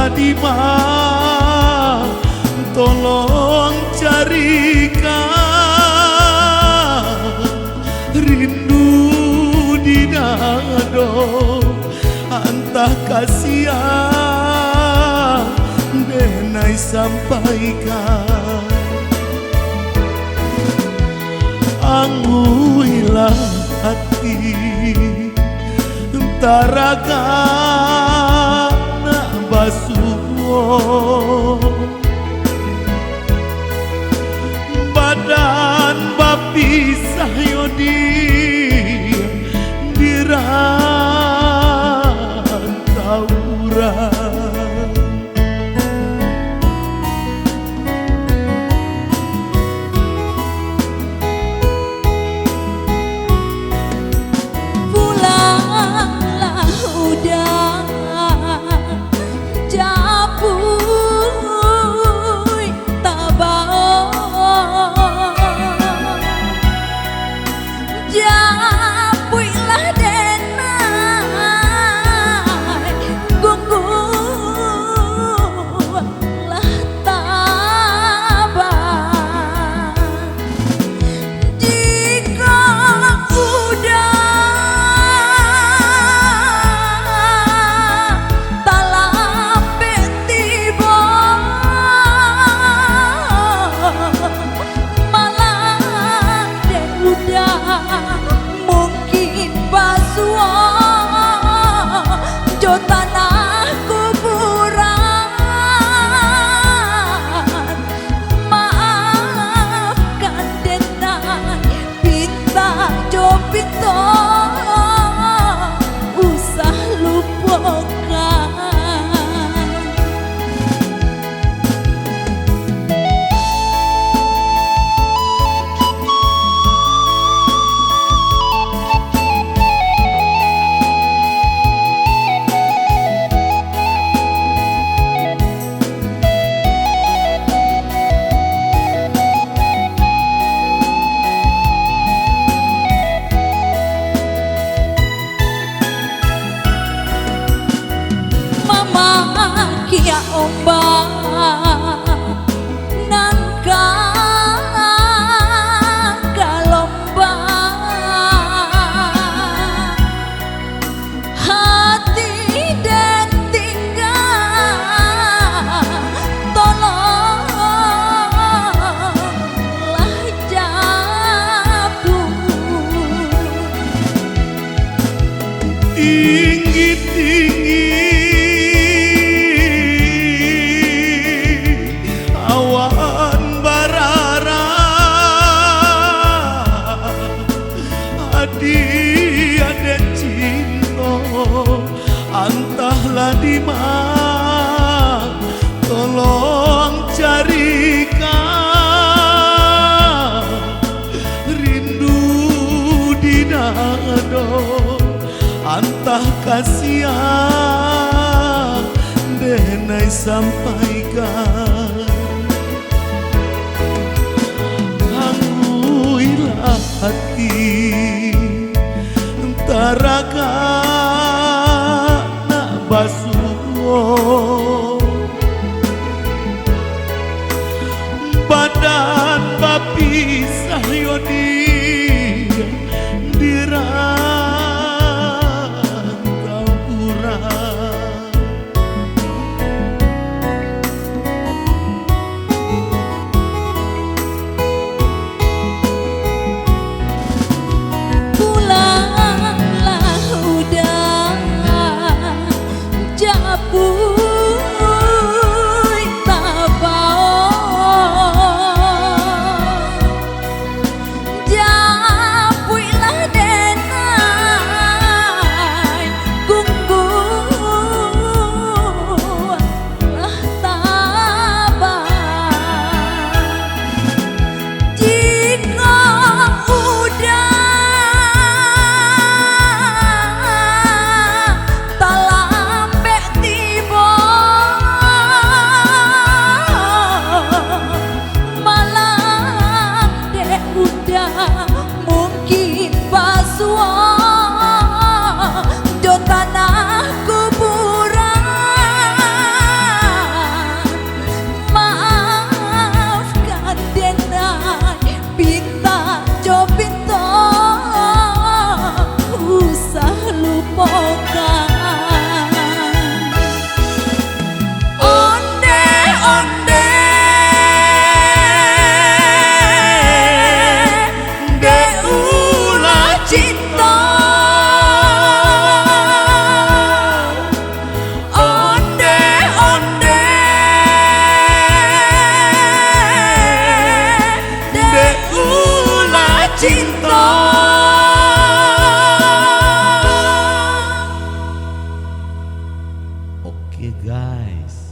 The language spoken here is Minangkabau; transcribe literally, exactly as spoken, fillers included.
Dima, tolong carikan, rindu di dado, antah ka sia denai sampaikan. Anguihlah ati, taragak nak basuo. Badan bapisah yo di, di rantau urang. Pulanglah uda, japuik tabao. Japuiklah denai, gungguanglah tabang. Jikok uda talambek tibo, malah dek uda mungkin basuo jo tanah kuburan. Maafkan denai, pintak jo pinto usah lupokan. Mamakiak ombak nan ka galombang, hati den tingga, tolonglah japuik. Tinggi-tinggi awan bararang, adiak-adiak cinto, antahlah dima, tolong carikan. Rindu di dado, antah ka sia denai sampaikan. Anguihlah ati, taragak nak basuo. Badan bapisah yo di, di rantau urang. Pulanglah uda, japuik tabao. Jan cinto. Oke, guys.